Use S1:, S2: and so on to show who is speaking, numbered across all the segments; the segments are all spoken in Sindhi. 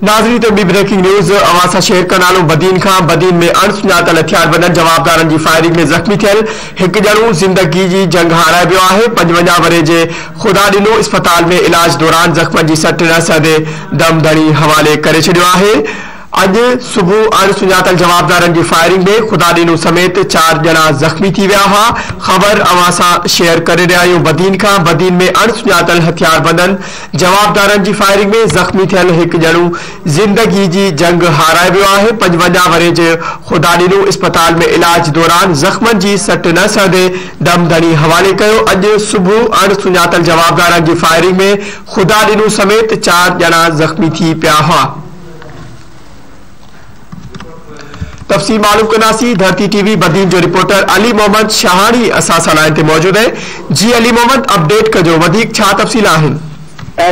S1: ناظرين ته ٻي بريڪنگ نيوز اوهان سان شيئر ڪندا هلون بدين کان بدين ۾ اڻ سڃاتل هٿياربندن جوابدارن جي فائرنگ ۾ زخمي ٿيل هڪ ڄڻو زندگي جي جنگ هارائي ويو آهي 55 ورهين جي خدا ڏنو اسپتال ۾ علاج دوران زخمن جي سٽ نه سهندي دم ڌڻي حوالي ڪري ڇڏيو آهي اڄ صبح اڻ سڃاتل جوابدارن جي فائرنگ ۾ خدا ڏنو سميت چار ڄڻا زخمي ٿي ويا هئا. خبر اوهان سان شيئر ڪري رهيا آهيون بدين کان بدين ۾ اڻ سڃاتل هٿياربندن جوابدارن جي فائرنگ ۾ زخمي ٿيل هڪ ڄڻو زندگي جي جنگ هارائي ويو آهي 55 ورهين جي خدا ڏنو اسپتال ۾ علاج دوران زخمن جي سٽ نه سهندي دم ڌڻي حوالي ڪيو اڄ صبح اڻ سڃاتل جوابدارن جي فائرنگ ۾ خدا ڏنو سميت چار ڄڻا زخمي ٿي پيا هئا. تفصيل معلوم ڪنداسين ڌرتي ٽي وي بدين جو رپورٽر علي محمد شاهاڻي اسان سان لائين تي موجود آهي جي علي محمد اپڊيٽ ڪجو وڌيڪ ڇا تفصيل آهن.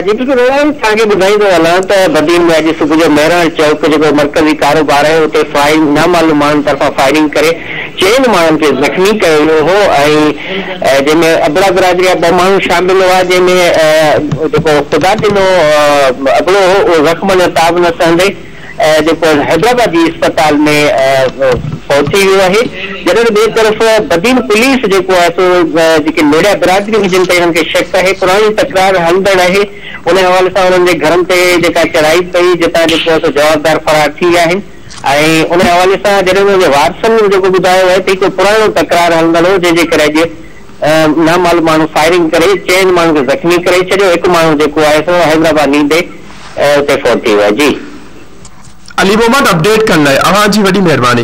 S2: جي بلڪل روحان توهان کي ٻڌائيندو هلان ته بدين ۾ اڄ صبح جو مهراڻ چوڪ جيڪو مرڪزي ڪاروبار آهي اتي فائرنگ نامعلوم ماڻهن طرفان فائرنگ ڪري چئن ماڻهن کي زخمي ڪيو ويو هو ۽ جنهن ۾ ابڙا برادري جا ٻه ماڻهو شامل هئا جنهن ۾ جيڪو خدا ڏنو ابڙو هو اهو زخمن جو تاب نه سهندي جيڪو حيدرآباد جي اسپتال ۾ فوت ٿي ويو آهي جڏهن ته ٻئي طرف بدين پوليس جيڪو آهي سو جيڪي نوڙيا برادري هجن ته انهن کي شڪ آهي پراڻي تڪرار هلندڙ آهي ان حوالي سان انهن جي گهرن تي جيڪا چڙهائي پئي جتان جيڪو آهي سو جوابدار فرار ٿي ويا آهن ۽ ان حوالي سان جڏهن انهن جي وارثن جيڪو ٻڌايو آهي ته هڪ پراڻو تڪرار هلندڙ هو جنهن جي ڪري اڄ نامعلوم ماڻهو فائرنگ ڪري چئن ماڻهن کي زخمي ڪري ڇڏيو هڪ ماڻهو جيڪو آهي سو حيدرآباد نيندي اتي فوت ٿي ويو جي.
S1: علي محمد اپڊيٽ ڪرڻ لاء اوهان جي وڏي مهرباني.